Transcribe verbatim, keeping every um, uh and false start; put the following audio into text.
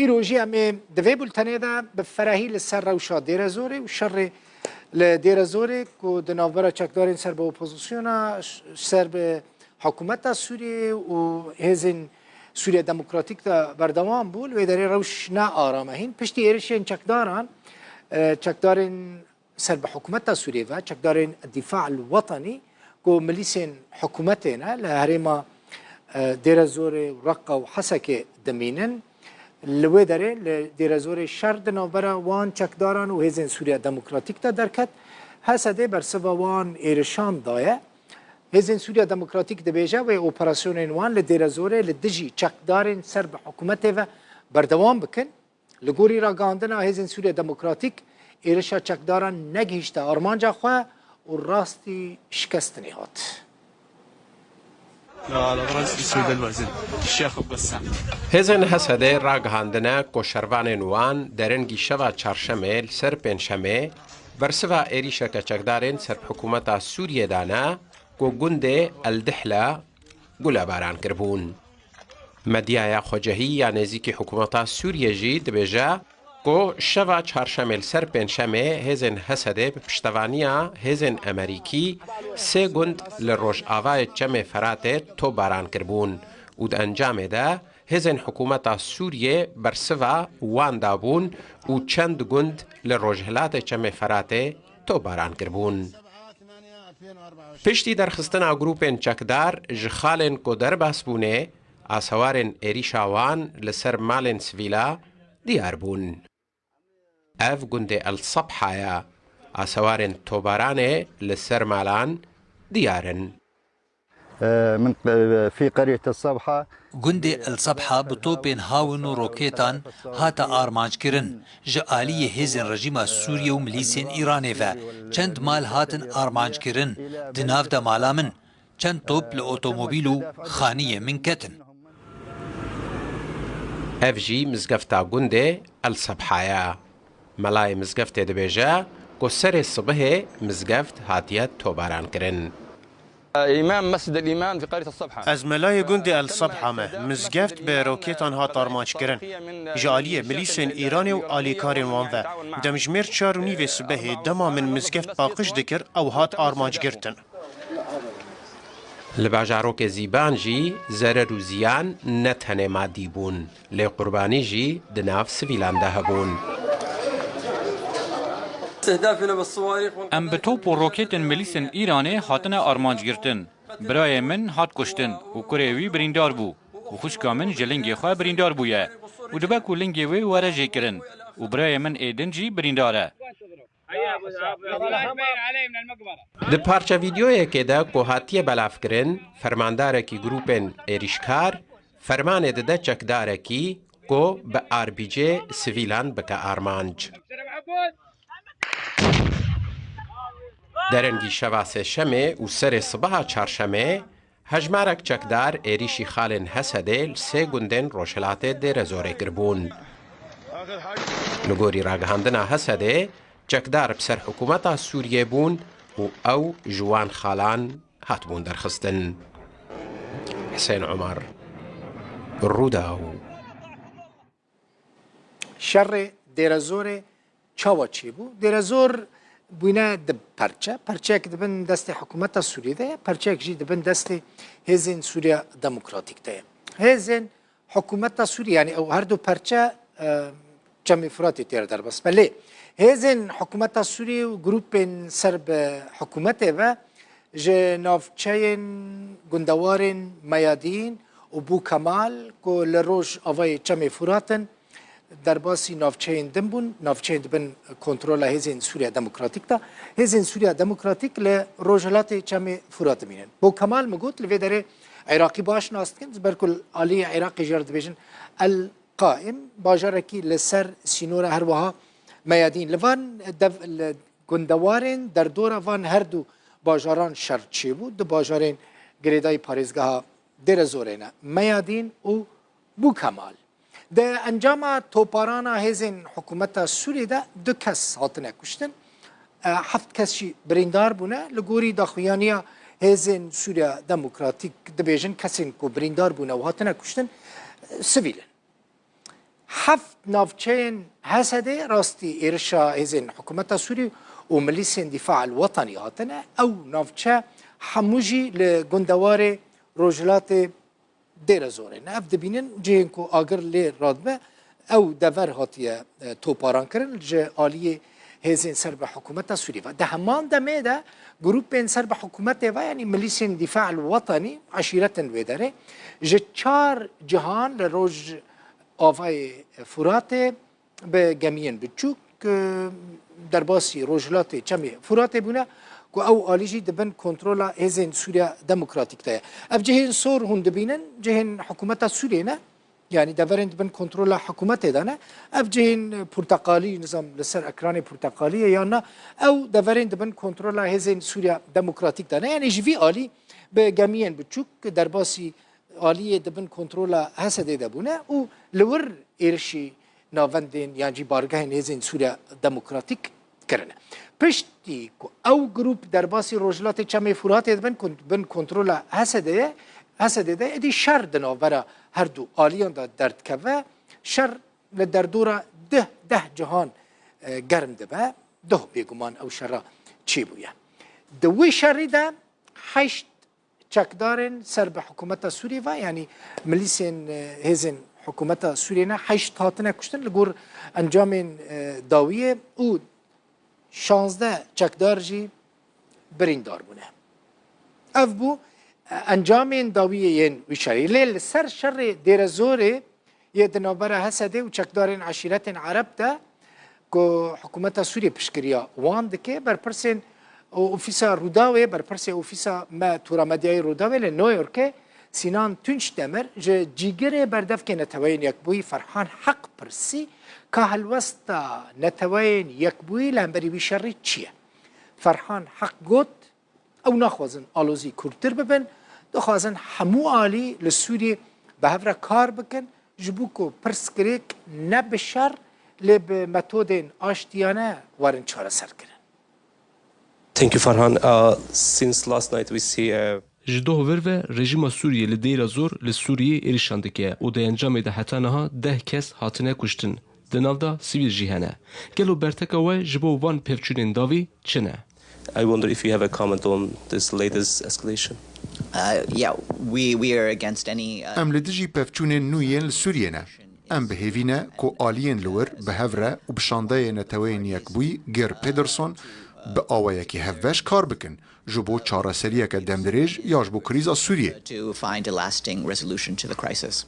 Îro jî em ê di vê bultenê de bi ferehî li ser rewşa Dêrezorê û şerê li Dêrezorê ku di navbera çekdarên ser bi opozisyona, ş-, ser bi hikûmeta Sûriyê û hêzên Sûriya Demokratîk de berdewam bû, li wê derê rewş ne aram e. Hîn piştî êrişên çekdaran, e, çekdarên ser bi hikûmeta Sûriyê ve, çekdarên Dîfa el Wetenî ku milîsên hikûmetê ne, li herêma, e, Dêrezorê û Reqa û Hesekê dimînin. Li wê derê li Dêrezorê şer di navbera wan çekdaran û Hêzên Sûriya Demokratîk de derket. H S D bersiva wan êrişan daye. Hêzên Sûriya Demokratîk dibêje wê operasyonên wan li Dêrezorê li dijî çekdarên ser bi hikûmetê ve berdewam bikin. Li gorî ragihandina Hêzên Sûriya Demokratîk, êrişa çekdaran negihîşte armanca xwe û rastî şikestinê hat. لا، على راس السود الوزن. الشيخ بسام. Hêzên H S D ragihandine ku şervanên wan derengî şeva çarşemê li ser pêncşemê bersiva êrîşeke çekdarên ser bi hikûmeta Sûriyê dane ku gundê El Dihla gulebaran kiribûn. Medyaya xwecehî ya nêzîkî hikûmeta Sûriyê jî dibêje ku şeva çarşemê li ser pêncşemê hêzên H S D bi piştevaniya hêzên Emerîkî sê gund li rojavayê Çemê Feratê topbaran kiribûn û di encamê de hêzên hikûmeta Sûriyê bersiva wan dabûn û çend gund li rojhilatê Çemê Feratê topbaran kiribûn. Piştî derxistina grûpên çekdar ji xalên ku derbas bûne, asewarên êrîşa wan li ser malên sivîla diyar bûn. Ev gundê El Sebha ye. Asewarên tobaranê li ser malan diyar in. من في قرية الصبحة. Gundê El Sebha bi topên hawin û rokêtan hate armanckirin. Ji aliyê hêzên rejîma Sûriyê û milîsên Îranê ve çend mal hatin armanckirin. Di nav de mala min çend top li otomobîl û xaniyê min ketin. Ev jî mizgefta gundê El Sebha ye. Melayê mizgeftê dibêje ku serê sibihê mizgeft hatiye tobarankirin. إمام مسجد الإيمان في قرية الصبحة. Ez melayê gundê El Sebha me. Mizgeft bi rokêtan hat armanckirin. Ji aliyê milîsên Îranê û alîkarên wan ve. Demjimêr çar û nîvê sibehê dema min mizgeft paqij dikir, ew hat armancgirtin. Li bajarokê Zîban jî zerer û ziyan ne tenê madî bûn, lê qurbanî jî di nav sivîlan de hebûn. Em bi top û roketên milîsên Îranê hatine armanc girtin. Birayê min hat kuştin û kurê wî birîndar bû û xwişka min ji lingê xwe birîndar bûye û dibe ku lingê wê were jêkirin û birayê min ê din jî birîndar e. Di parça vîdeoyekê de ku hatiye belavkirin, fermandarekî grûpên êrîşkar fermanê dide çekdarekî ku bi R P G sivîlan bike armanc. Derengî şeva sêşemê û serê sibeha çarşemê hejmarek çekdar êrîşî xalên Hesedê li sê gundên rojhilatê Dêrezorê kiribûn. Li gorî ragihandina Hesedê, çekdar bi ser hikûmeta Sûriyê bûn û ew ji wan xalan hatibûn derxistin. Hisên Omer, Rûdaw. Şerê Dêrezorê çawa çêbû? Dêrezor bûne di perçe. Perçeyek di bin destê hikûmeta Sûriyê de ye, perçeyek jî di bin destê Hêzên Sûriya Demokratîk de ye. Hêzên hikûmeta Sûriyê, yanî ew her du perçe, e, Çemê Furatê tê re derbas be. Lê hêzên hikûmeta Sûriyê û grûpên ser bi hikûmetê ve ji navçeyên gundewarên Meyadîn û Bû Kemal ku li rojavayê Çemê Furat in, derbasî navçeyên din bûn, navçeyên di bin kontrola Hêzên Sûriya Demokratîk de. Hêzên Sûriya Demokratîk li rojhilatê Çemê Furat dimînin. Bû Kemal min got, li vê derê Iraqî baş nas dikin, ji ber ku li aliyê Iraqê jê re dibêjin El Qaim, bajarekî li ser sînora her wiha Meyadîn. Li van dev, li gundewarên derdora van her du bajaran şer çêbû, du bajarên girêdayî parêzgeha Dêrezorê ne, Meyadîn û Bû Kemal. Di encama toparana hêzên hikûmeta Sûriyê de du kes hatine kuştin, e, heft kes jî birîndar bûne. Li gorî daxuyaniya Hêzên Sûriya Demokratîk dibêjin kesên ku birîndar bûne û hatine kuştin, e, sivîl in. Heft navçeyên H S D'ê rastî êrişa hêzên hikûmeta Sûrî û milîsên Dîfa el Wetanî hatine. Ew navçe hemû jî li gundewarê Rojhilatê Dêrezorê ne. Ev dibînin cihên ku agir lê radibe, ew dever hatiye, e, toparankirin ji aliyê hêzên ser bi hikûmeta Sûrî ve. Di heman demê de grûpên ser bi hikûmetê ve, yanî milîsên Dîfa el Wetanî, eşîretin wê derê, ji çar cihan li rojavayê Furatê bi gemiyên biçûk, e, derbasî rojhilatê Çemê Furatê bûne ku ew alî jî di bin kontrola hêzên Sûriya Demokratîk de ye. Ev cihên sor hûn dibînin, cihên hikûmeta Sûriyê ne, yanî deverên di bin kontrola hikûmetê de ne. Ev cihên porteqalî, nizam li ser ekranê porteqalî ye yan na, ew deverên di bin kontrola hêzên Sûriya Demokratîk de ne. Yanî ji vî alî bi gemiyên biçûk derbasî aliyê di bin kontrola H S D'ê de bûne û li wir êrişî navendên yan jî bargehên hêzên Sûriya Demokratîk kirine. Piştî ku ew grûp derbasî Rojhilatê Çemê Furatê dibin ku bin kontrola H S D'ê ye, H S D'ê de êdî şer di navbera her du aliyan de derdikeve. Şer li derdora deh, deh cihan, e, germ dibe. Doh bêguman ew şera çêbûye. Di wî şerî de heşt çekdarên ser bi hikûmeta Sûriyê ve, yanî milîsên, e, hêzên hikûmeta Sûriyê ne, heşt hatine kuştin li gor encamên, e, dawiyê û şazdeh çekdar jî birîndar bûne. Ev bû, e, encamên dawiyê yên wî şerî. Lê li ser şerê Dêrezorê yê di navbera H S D'ê û çekdarên eşîretên Ereb de ku hikûmeta Sûriyê piştgiriya wan dike, berpirsên û ofîsa Rûdawê, berpirsê ofîsa me Tora Medyayê Rûdawê li New Yorkê Sînan Tunç Demir ji cîgirê berdevkê Neteweyên Yekbûyî Ferhan Heq pirsî ka helwesta Neteweyên Yekbûyî li hemberî wî şerî çi ye? Ferhan Heq got, Ew naxwazin alozî kûrtir bibin, dixwazin hemû alî li Sûriyê bi hev re kar bikin, ji bo ku pirsgirêk ne bi şer, lê bi metodên aştiyane werin çareserkirin. Thank you, Farhan. Uh, since last night we see, uh, Ji doh vir ve rejîma Sûriyê li Dêra Zor li Sûriyê êrişan dike û di encamê de heta niha deh kes hatine kuştin. Di nav de sivîl jî hene. Gelo berteka we ji bo van pevçûnên dawî çi ne? I wonder if you have a comment on this latest escalation. Uh, yeah, we, we are against any, uh, Em li dijî pevçûnên nû yên li Sûriyê ne. Em bi hêvî ne ku aliyên li wir bi hev re û bi şandeyê Neteweyên Yekbûyî Geir Pedersen bi awayekî hevbeş kar bikin ji bo çareseriyeke demdirêj ya ji bo krîza Sûriyê. To find a lasting resolution to the crisis.